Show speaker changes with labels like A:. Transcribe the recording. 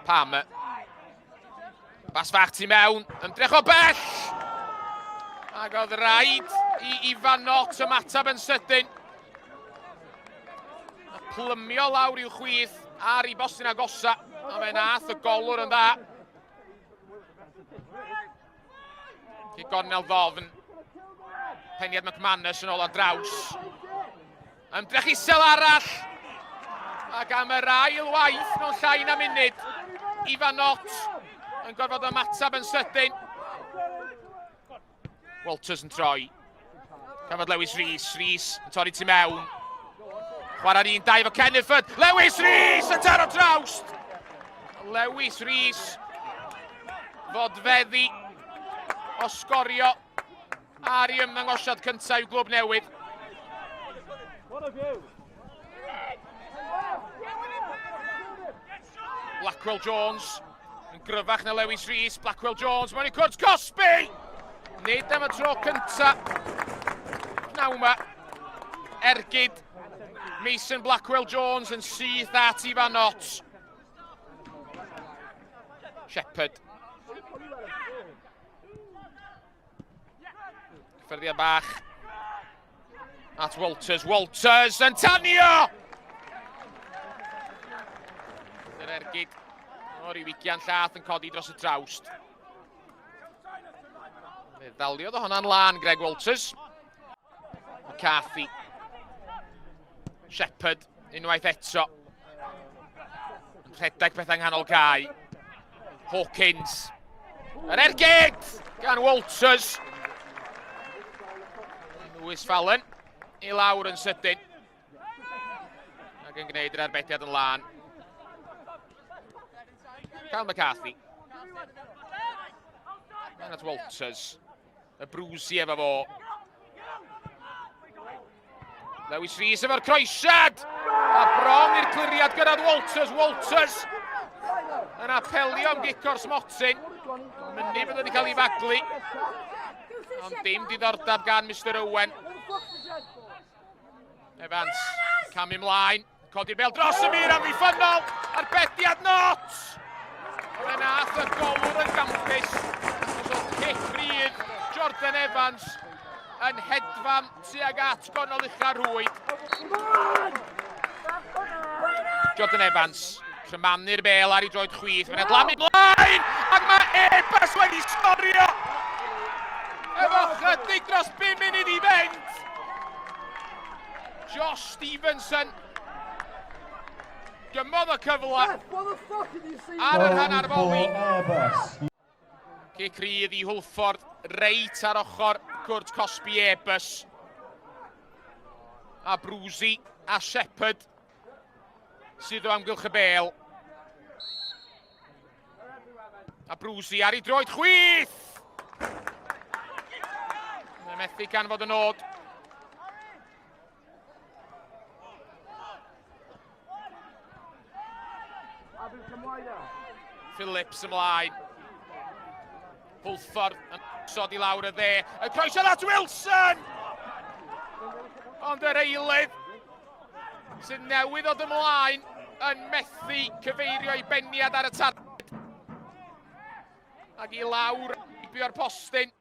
A: Palmer. Bas fach tu mewn, ymdrech o bell! Ac oedd rhaid i Ifan Knott ymateb yn sydyn. A plymio lawr i'w chwith ar i bostyn agosa. A fe nath y golwr yn dda. Cic gornel ddofn. Peniad McManus yn ôl ar draws. Ymdrech isel arall. Ac am yr ail waith mewn llai na munud, Ifan Knott yn gorfod ymateb yn sydyn. Walters yn troi. Cafodd Lewis Rees. Rees yn torri tu mewn. Chwarae'r un dau efo Kenneford. Lewis Rees yn taro trawst! Lewis Rees fodfeddi o sgorio ar ei ymddangosiad cyntaf i'w glwb newydd. Blackwell Jones yn gryfach na Lewis Rees. Blackwell Jones mewn i cwrt Cosby! Nid am y tro cyntaf. Pnawn ma. Ergyd Mason Blackwell Jones yn syth at Ifan Knott. Shepherd. Cyffyrddiad bach at Walters. Walters yn tanio! Yr ergyd o'r iwigian llath yn codi dros y trawst. Fe ddaliodd o hwnna'n lân Greg Walters. McCarthy. Shepherd unwaith eto. Yn rhedeg pethau nghanol cae. Hawkins. Yr ergyd gan Walters. Lewis Fallon i lawr yn sydyn. Ac yn gwneud yr arbediad yn lân. Kyle McCarthy. Man at Walters. Y brwsi efo fo. Lewis Rees efo'r croesiad! A bron i'r cliriad gyrraedd Walters. Walters yn apelio am gic o'r smotyn. Mynnu bydd wedi cael ei faglu. Ond dim diddordeb gan Mr Owen. Evans, camu ymlaen. Codi'r bel dros y mur amddiffynnol. Arbediad Not! Fe nath y golwr yn gampus. Achos oedd cic rydd Jordan Evans yn hedfan tuag at gornel ucha'r rhwyd. Jordan Evans, crymanu'r bel ar ei droed chwith, mae'n adlamu mlaen, ac mae Airbus wedi sgorio! Efo chydig dros 5 munud i fynd! Josh Stevenson gymodd y cyfle ar y rhan arfoli. Cic rydd i Hwlffordd reit ar ochr cwrt cosbi Airbus. A Brwsi a Shepherd sydd o amgylch y bel. A Brwsi ar ei droed chwith! Mae'n methu canfod y nod. Phillips ymlaen. Hwlffordd yn sod i lawr y dde. Y croesiad at Wilson! Ond yr eilydd sydd newydd ddod ymlaen yn methu cyfeirio i beniad ar y targed. Ac i lawr, bio'r postyn.